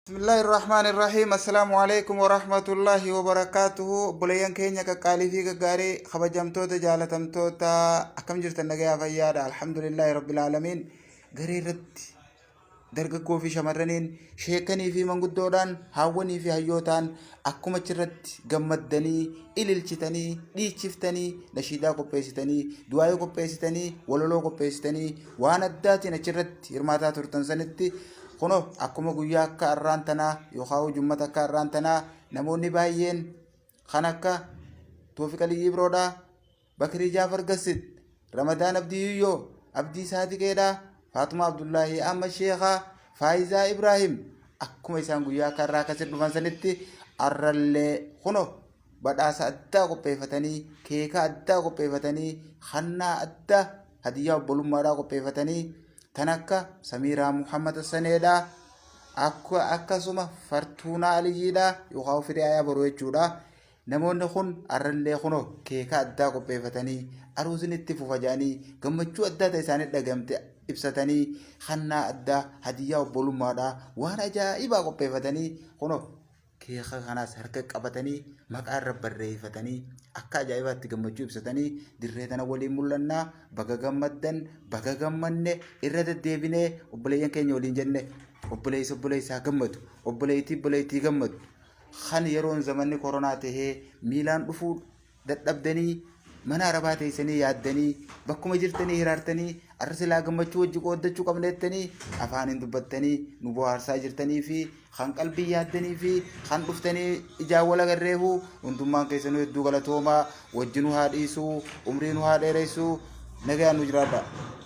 Bismillaahi Irrahmaani Irrahiim. Assalaamu Aleykum Warahmatullaahi Wabarakaatuhu. Obboleeyyan keenya qaqqaalii fi gaggaarii, kabajamtoota, jaalatamtoota, akkam jirtan? Nagayaa, fayyaadha? Alhamdulillaahi Rabbil Aalamiin. Garee irratti dargaggoo fi shamarraniin, sheekanii fi manguddoodhaan, haawwanii fi hayyootaan akkuma achirratti gammaddanii, ililchitanii, dhiichiftanii, nashiidaa qopheessitanii, du'aayii qopheessitanii, walaloo qopheessitanii, waan addaatiin achirratti hirmaataa turtan sanitti, kunoo akkuma guyyaa akka arraan tanaa yookaan jummata akka arraan tanaa namoonni baay'een kan akka Toofiq Aliyyii Biroodhaa, Bakrii Jaafar Gassit, Ramadaan Abdii Yuyyoo, Abdii Saadiqeedhaa, Faatumaa Abdullaahii Ahmad Sheekhaa, Faayizaa Ibraahim akkuma isaan guyyaa akka har'aa akkasitti dhufan sanitti arrallee kunoo badhaasa addaa qopheeffatanii, keeka addaa qopheeffatanii, hannaa addaa hadiyyaa obbolummaadhaa qopheeffatanii tan akka Samiiraa Muhammad Hassaneedha. Akka akkasuma Fartuunaa Aliyyiidha yookaan firii ayaa boruu jechuudha. Namoonni kun arrallee kunoo keeka addaa qopheeffatanii aruusin itti fufa jedhanii gammachuu addaa ta'e isaanii dhagamte ibsatanii hannaa addaa hadiyyaa obbolummaadha waan ajaa'ibaa qopheeffatanii kunoo keeka kanaas harka qabatanii maqaa irra barreeffatanii akka ajaa'ibaatti gammachuu ibsatanii dirree tana waliin mul'annaa. Baga gammaddan, baga gammanne. Irra deddeebinee obboleeyyan keenya waliin jenne, obboleessi obboleessaa gammadu, obboleettii obboleettii gammadu, kan yeroon zamanni koronaa tahee miilaan dhufuu dadhabdanii mana arabaa teessanii yaaddanii bakkuma jirtanii hiraartanii arra silaa gammachuu wajji qooddachuu qabna jettanii afaaniin dubbattanii nu bohaarsaa jirtanii fi kan qalbii yaaddanii fi kan dhuftanii ijaan wal agarreehu hundummaan keessanuu hedduu galatoomaa. Wajji nu haa dhiisuu, umrii nu haa dheeressuu, nagayaan nu jiraadha.